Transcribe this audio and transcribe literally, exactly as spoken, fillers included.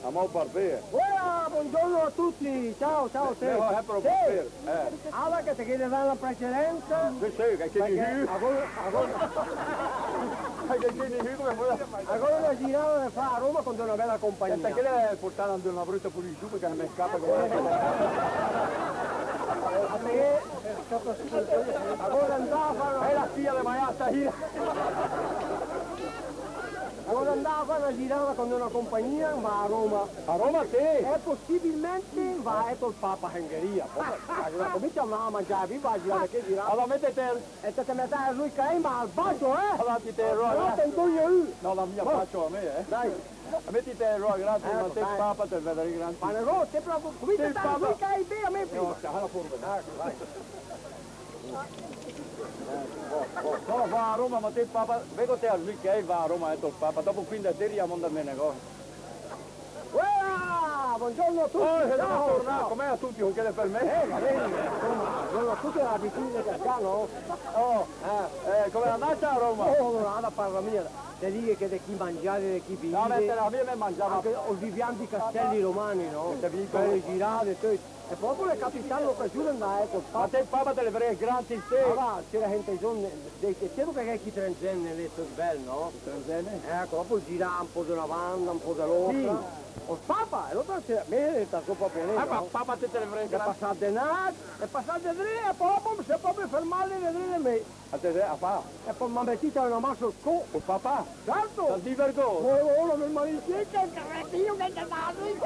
Amò, par vèr. Voilà, buongiorno a tutti. Ciao, ciao, sì. No, eh, però sì. Par vèr, eh. Alura che te gh'é de dà la precedenza. Sì, sì, che, che perché a gol, a gol, che, che, come vuoi. A gol la girada de fà a Roma con una bella compagnia. Senta, che l'è portata in una brutta posizione perché mi scappa come. A te, a gol andava, no? È la figlia de maiata, io. Alura, andà a fà una girada con una compagnia, va a Roma. A Roma, sì. E possibilmente va a èd ol Papa in Ungheria. Poi, alura, comincia a mangià, va a girà, che girà. Alura, mètet... E te, te mètet a sö i caèi, ma al bacio, eh? Alura, ti te... Però te ndógne ü. No, la mia faccio a me, eh. Dai. Mètet a sö, grazie, eh, ma te, dai. Papa, te vedré grande. Ma no, te proprio, comincia a sö i caèi, a me prima. No, sta la forma. Ecco, vai. No, va a Roma, ma te Papa, veco te a sö i caèi, va a Roma, eh, ol Papa, dopo quindici giorni a monda me negò. Uè, buongiorno a tutti. Oh, ciao, torna, ciao. Come a tutti, con che l'è per me? Eh, va bene, insomma, buongiorno a tutti, l'abitudine che abbiamo. Oh, eh, come l'è andata a Roma? Oh, no, nada, parla mia. Te dighe che de chi mangià, de chi bìv. No, beh, te la mia me mangiava. Anche ol Vivian di Castelli Romani, no? Te dico. Per le girade, te E proprio l'è capità l'occasione d'andà, ecco, ol Papa. Ma te ol Papa te l'è vréa gratis, te. Alura, c'era gente giovane, de, de, c'era che, che trenteenne, lé, ol bel, no? Trenteenne? Ecco, dopo gira un po' de una banda, un po' de l'otra. Sì. Ol Papa, e l'otra sera, me l'è stà proprio lé, eh, no? Ma Papa te, te l'è vréa gratis. L'è passà de là, l'è passà de dré, e pò dopo se l'è proprio fermà lé de dré de me. A te, a fa? E pò m'à metìt una mà sul cò. Ol Papa? Certo! T'à dì vergót? Ora, ora, me marìt, che, che, che, io che te vado in